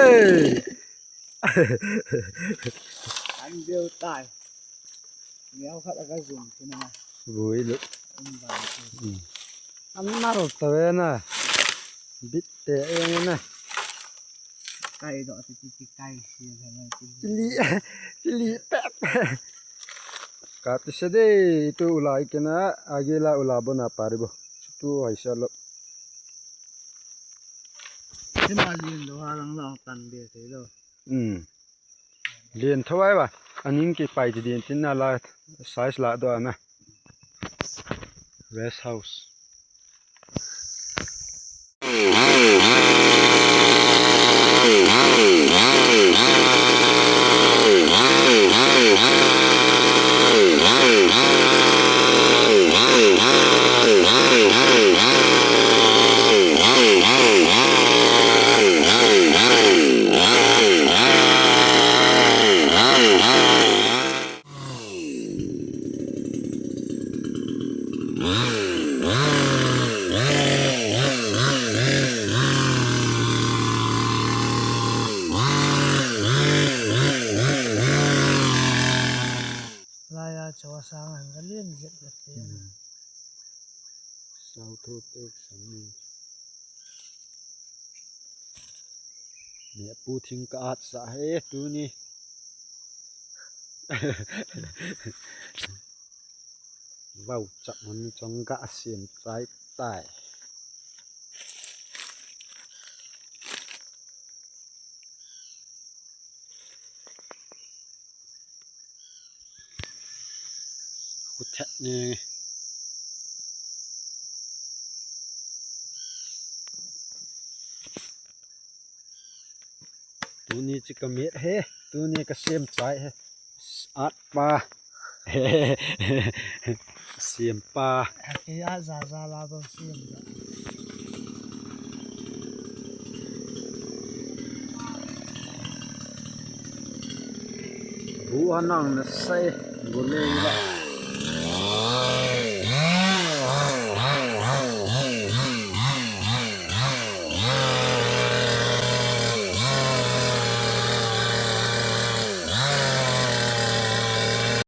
ເອີຍ ອັນດຽວຕາຍ ແລ້ວຄັດອາກາຈຸນຂຶ້ນມາ ໂອ້ຍ ເລີຍ ອັນບາດ ອືມ ອັນມາລົດຕະເວນນະ ບິດແຕ່ເອງນະ ໄກ່ດອກ ຕິ ຕິ ໄກ່ ຊິເຮັດໃຫ້ມັນກິນ ຈິລີ ຈິລີແປະ Kāti sedi itu ula ikena agila ula bona paribo. Situ haisa lo. Sima lien do halang long tan be te lo. Hmm. Lien thawai ba. Aning ki pai ti din tin na la size la do na. Rest house. Lai a chaw a sang han ka lien zet zet te. Hmm. Sau thu te sang ni. ແມ່ປູທິງກະອາດສະເຮຕູນີ້ ເວົ້າຈັກມັນຈອງກະສຽມໃຈຕາຍ. ຂຸດແທະນີ້ ຕູນີ້ຈິກະເມັດເຮ ຕູນີ້ກະເສມໃຈເຮ ອາດປາ ເສມປາ ອາດຈະອາດຊາຊາລາບໍ່ເສມ. ບົວນັ່ງນະໄຊ ບົວເລີຍລະ.